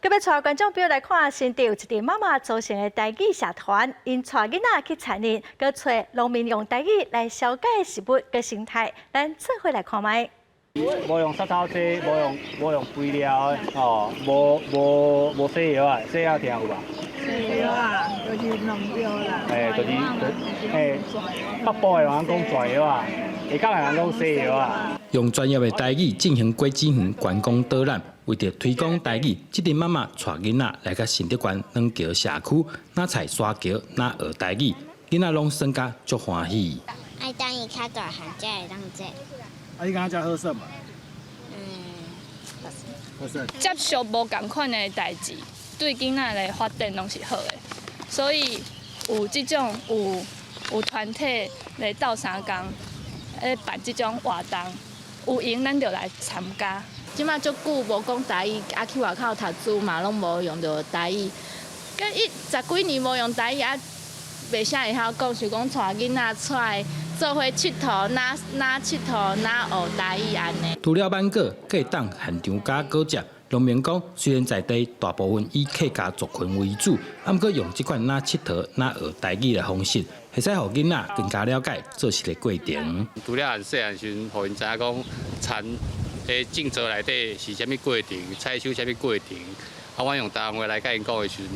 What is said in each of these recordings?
閣欲帶觀眾朋友來看，新竹有一陣媽媽組成的台語社團，𪜶帶囡仔去田裡，閣揣農民用台語來紹介食物佮生態，咱做伙來看覓。無用殺草劑，無用肥料的，哦，無西藥啊，西藥聽有無？西藥啊，就是農藥啦。欸，就是欸，北部的人講蛇藥啊，下港的人講西藥啊。用專業的台語進行果子園觀光導覽，為著推廣台語，這陣媽媽帶囡仔來到新竹縣軟橋社區，若踩沙橋，若學台語，囡仔攏耍甲足歡喜。愛等伊較大漢才會當這。啊，你感覺這好耍無？嗯，好耍。接觸無仝款的代誌，對囡仔的發展攏是好的，所以有這種有團體來鬥相共，咧辦這種活動，有閒咱就來參加。這馬足久無講台語，啊去外口讀書嘛攏無用著台語，佮伊十幾年無用台語啊，袂啥會曉講，想講帶囡仔出來做伙𨑨迌，若若𨑨迌，若學台語按呢。除了挽果，閣會當現場加果汁。農民講，雖然在地大部分以客家族群為主，啊，毋過用這款若𨑨迌、若學台語的方式，會使予囡仔更加了解做穡的過程。除了按細漢時陣，予𪜶知影講田佇種作內底是啥物過程，採收啥物過程。啊，阮用台灣話來共𪜶講的時陣，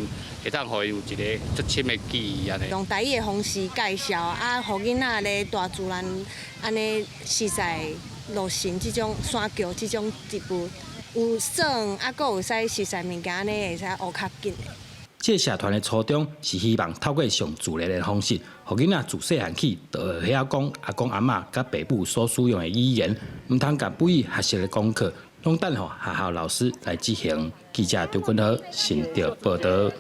會當予𪜶有一个足深的記憶按呢。用台語的方式介紹，啊，予囡仔咧大自然按呢熟似落成這種山腳這種植物，有耍，啊，閣有使熟似物件按呢會使學較緊的。這個社團的初衷是希望透過上自然的方式，予囡仔自細漢起就會曉講阿公阿嬤佮爸母所使用的語言，毋通共母語學習的功課，攏等予學校老師來執行。記者張君和新竹報導。